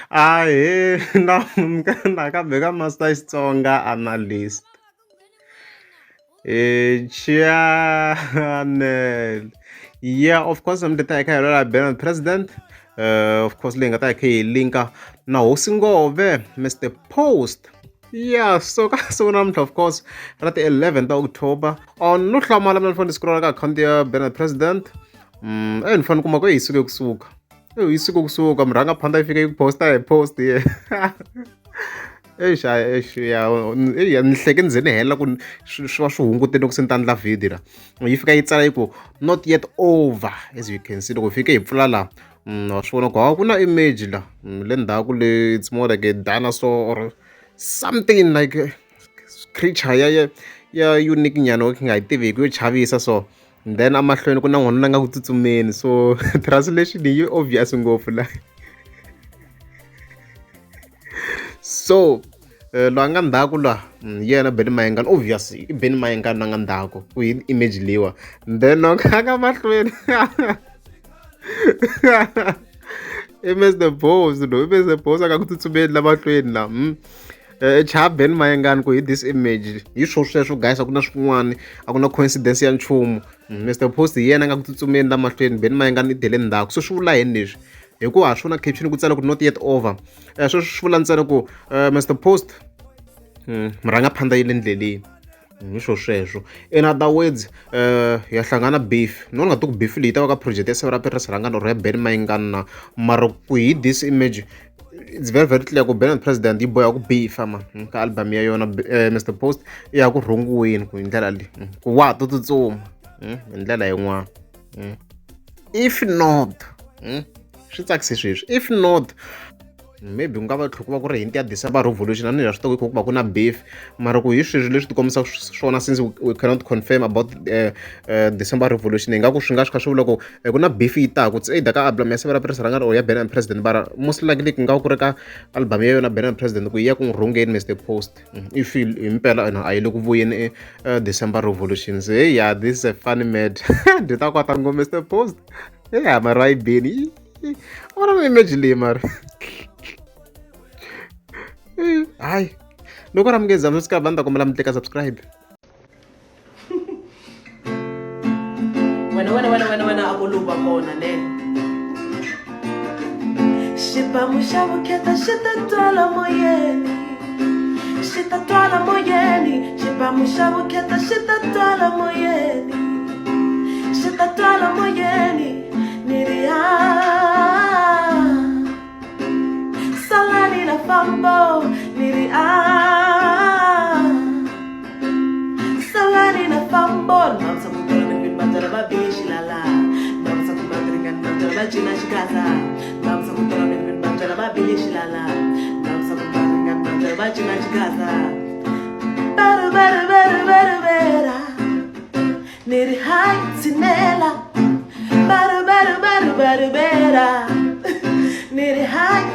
Ahee nakambe ka Master Xitsonga Analyst channel yeah of course mi ta hi kha hi lwela Bernard President of course leyi nga ta hi kha yi linka na Hosi Ngove Mr Post yeah so ka siku namuntlha of course ra ti 11 ta October on no hlamala mina ni fanele ni scrolla ka akhawunti ya Bernard President e ni fanele kuma ku yi suke kusuka yi suke kusuka murhangaphandla yi fika yi posta hi post ye eish eish ya ya ni hleke ni ze ni hela ku swi va swi hungutile loko se ni ta endla video la yi fika yi tsala yi ku not yet over as you can see loko hi fike hi pfula la wa swi vona ku hawa ku na image la le ndzhaku le it's more like a dinosaur or something like creature ya ya ya unique nyana yo nga yi tiveki yo chavisa so then amahlweni ku na n'wanuna nga ku tsutsumeni so translation yi obvious ngopfu la so loyi a nga ndzhaku la yena Benny Mayengani obvious i Benny Mayengani la nga ndzhaku ku hi image leyiwa then loko a nga mahlweni i Mr Boss loyi i Mr Boss a nga ku tsutsumeni la mahlweni la cha Benny Mayengani ku hi this image hi swo sweswo guys a ku na swin'wana a ku na coincidence ya nchumu Mr Post hi yena a nga ku tsutsumeni la mahlweni Benny Mayengani i dele ndzhaku so swi vula yini leswi hikuva ha swi vona caption ku tsala ku not yet over sweswo swi vula ntsena ku Mr Post murhangaphandla yi le ndleleni hi swo sweswo in other words ya hlangana beef no ni nga ti ku beef leyi ta va ka project ya Siva ra Petrus Rhangani or ya Benny Mayengani na mara ku hi this image it's very very clear ku Benny President yi boha ku beefa ma ka album ya yona Mr Post i ya ku rhungiweni ku hi ndlela leyi ku wa ha to tsutsuma hi ndlela yin'wana if not swi tsakise sweswi if not maybe ku nga va tlhe ku va ku ri hint ya December Revolution a ni ha swi tivi ku va ku na beef mara ku hi sweswi leswi ti kombisaka swona since we cannot confirm about December Revolution hi nga ku swi nga swi kha swi vula ku ku na beef yi taku it's either ka album ya Siva ra Petrus Rhangani or ya Benny President mara most likely ku nga va ku ri ka album ya yona Benny President ku yi ya ku n'wi rhungeni Mr Post if hi mpela a yi le ku vuyeni December Revolution so hey yeah this is a funny mad ndzi ta kwata ngo Mr Post yeah mara yi beni vona image leyi mara hayi loko ra mungeza mi swi va ni ta kombela mi tlika subscribe wena wena wena wena wena a ku luva kona ne xibamu xa vukheta xi ta twala moyeni xi ta twala moyeni xibamu xa vukheta xi ta twala moyeni xi ta twala moyeni ni ri ah salani na fambo ni ri ah salani na fambo mamsa kutola ni kwini bandzala va bile xilala mamsa kumatirikani bandzala va cina xigaza mamsa kutola ni kwini bandzala va bile xilala mamsa kumatirikani bandzala va cina xigaza baru baru baru baru bera ni ri hayi tshinela baru baru baru baru bera ni ri hayi.